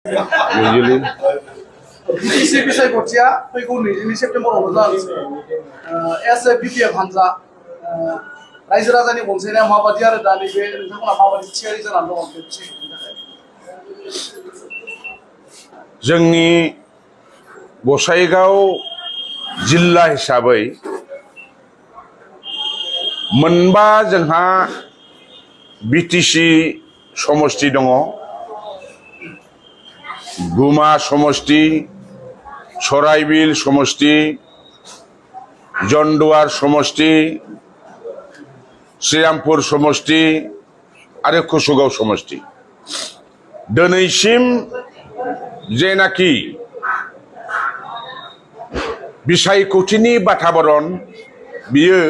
Usually, इसे विषय गथिया फैगौ 22 सेप्तेम्बराव जानोसै एस ए बिपिएफ हानजा रायजो राजानि अनसायनाया माबादि आरो दा नैबे नोंथांमोना माबादि थियारि जानानै दङ बे बिषयनि थाखाय जोंनि गसाइगाव जिल्ला हिसाबै मोनबा जोंहा बिटिसि समष्टि दङ गुमा समष्टि सराइबिल समष्टि जन्डुवार समष्टि श्रीरामपुर समष्टि आरो कुसुगाव समष्टि दिनैसिम जेनाखि बिसायख'थिनि बाताबरन बियो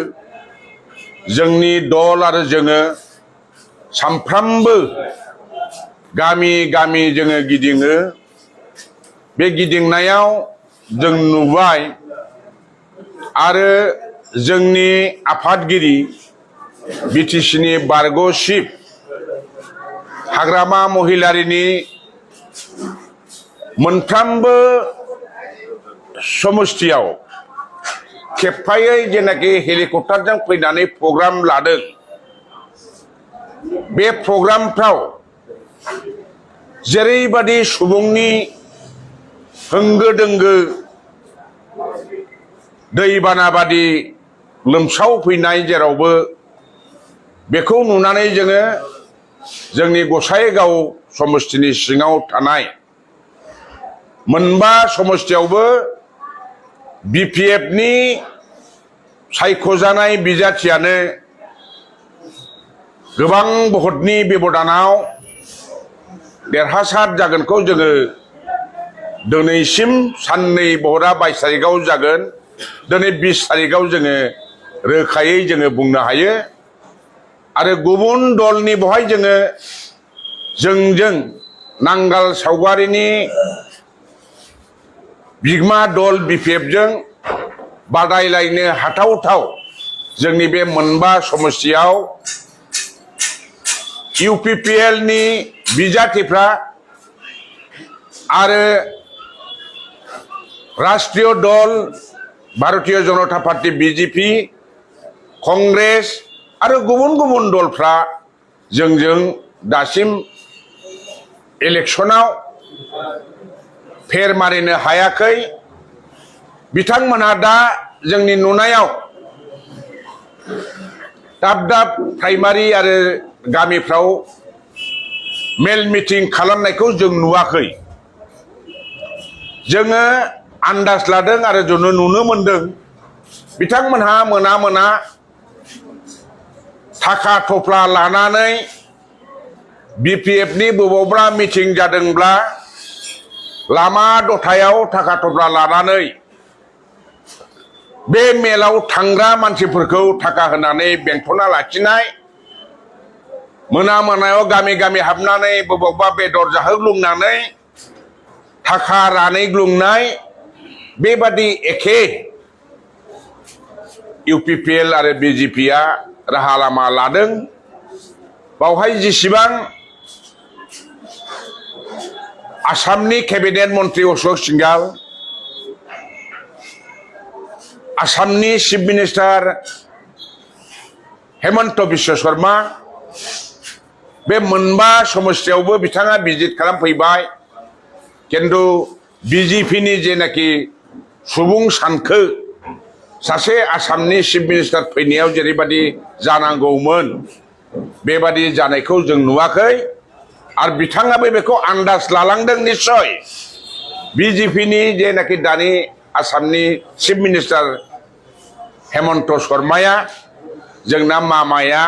जोंनि दल आरो जोङो सानफ्रामबो गामि गामि जोङो गिदिङो बे गिदिंनायाव जों नुबाय आरो जोंनि आफादगिरि बिटिसिनि बारग' चिफ हाग्रामा महिलारिनि मोनफ्रोमबो समष्टियाव खेबफायै जेनाखि हेलिकप्टारजों फैनानै प्रग्राम लादों बे प्रग्रामफ्राव जेरैबादि सुबुंनि होंगो दोंगो दैबाना बादि लोमसाव फैनाय जेरावबो बेखौ नुनानै जोङो जोंनि गसाइगाव समष्टिनि सिङाव थानाय मोनबा समष्टियावबो बिपिएफनि सायख'जानाय बिजाथियानो गोबां भटनि बेबदानाव देरहासार जागोनखौ जोङो दिनैसिम साननै भटआ 22 तारिखआव जागोन दिनै 20 तारिखआव जोङो रोखायै जोङो बुंनो हायो आरो गुबुन दलनि बहाय जोङो जोंजों नांगाल सावगारिनि बिगोमा दल बिपिएफजों बादायलायनो हाथावथाव जोंनि बे मोनबा समष्टियाव इउपिपिएलनि बिजाथिफ्रा आरो राष्ट्रीय दल भारतीय जनता पार्टी बीजेपी कांग्रेस आरो गुबुन गुबुन दलफ्रा जोंजों दासिम इलेक्शनाव फेर मारिनो हायाखै बिथांमोनहा दा जोंनि नुनायाव दाब दाब प्राइमारि आरो गामिफ्राव मेल मिटिं खालामनायखौ जों नुवाखै जोङो आन्दाज लादों आरो जोङो नुनो मोनदों बिथांमोनहा मोना थाखा थफ्ला लानानै बिपिएफनि बबावबा मिटिं जादोंब्ला लामा दथायाव थाखा थफ्ला लानानै बे मेलाव थांग्रा मानसिफोरखौ थाखा होनानै बेंथना लाखिनाय मोनायाव गामि गामि हाबनानै बबावबा बेदर जाहोग्लुंनानै थाखा रानैग्लुंनाय बेबादि एखे इउपिपिएल आरो बिजेपिआ राहा लामा लादों बावहाय जेसेबां आसामनि केबिनेट मन्त्रि अशोक सिंघाल आसामनि चिफ मिनिस्टार हेमन्त बिश्व शर्मा बे मोनबा समष्टियावबो बिथाङा भिजिट खालामफैबाय किन्तु बिजेपिनि जेनाखि सुबुं सानखो सासे आसामनि चिफ मिनिस्टार फैनायाव जेरैबादि जानांगौमोन बेबादि जानायखौ जों नुवाखै आरो बिथाङाबो बेखौ आन्दाज लालांदों निश्चय बिजेपिनि जेनाखि दानि आसामनि चिफ मिनिस्टार हेमन्त शर्माया जोंना मामाया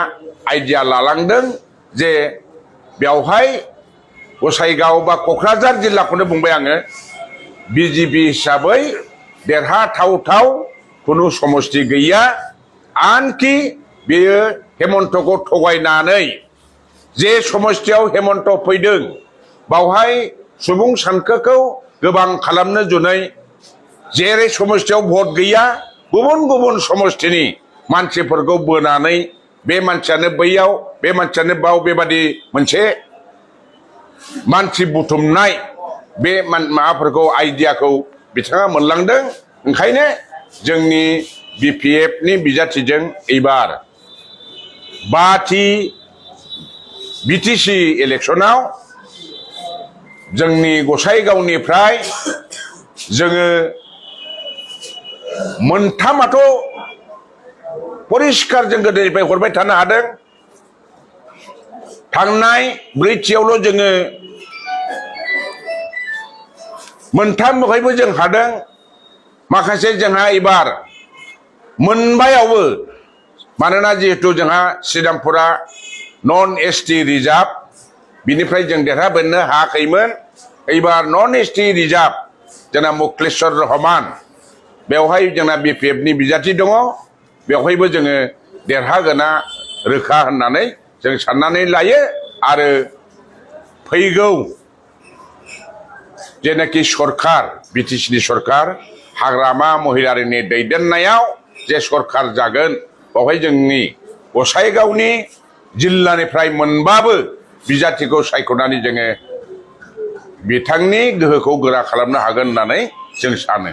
आइडिया लालांदों जे बेवहाय गसाइगाव बा क'क्राझार जिल्लाखौनो बुंबाय आङो बिजेपि हिसाबै देरहाथावथाव खुनु समष्टि गैया आनखि बेयो हेमन्तखौ थगायनानै जे समष्टियाव हेमन्त फैदों बावहाय सुबुं सानखोखौ गोबां खालामनो जुनै जेरै समष्टियाव भट गैया गुबुन गुबुन समष्टिनि मानसिफोरखौ बोनानै बे मानसियानो बैयाव बे मानसियानो बाव बेबादि मोनसे मानसि बुथुमनाय बे माबाफोरखौ आइडियाखौ बिथाङा मोनलांदों ओंखायनो जोंनि BPF नि बिजाथिजों एबार 5थि BTC इलेक्सनाव जोंनि गसाइगावनिफ्राय जोङो मोनथामाथ' परिष्कार जों गोदोनिफ्राय हरबाय थानो हादों थांनाय 4थियावल' जोङो मोनथाम बहायबो जों हादों माखासे जोंहा एबार मोनबायावबो मानोना जिहेतु जोंहा श्रीरामपुरा नन ST रिजार्भ बिनिफ्राय जों देरहाबोनो हायाखैमोन एबार नन ST रिजार्भ जोंना मुक्लेश्वर रहमान बेवहाय जोंना BPF नि बिजाथि दङ बेवहायबो जोङो देरहागोना रोखा होननानै जों साननानै लायो आरो फैगौ जेनाखि सरकार BTC नि सरकार हाग्रामा महिलारिनि दैदेननायाव जे सरकार जागोन बेवहाय जोंनि गसाइगावनि जिल्लानिफ्राय मोनबाबो बिजाथिखौ सायख'नानै जोङो बिथांनि गोहोखौ गोरा खालामनो हागोन होननानै जों सानो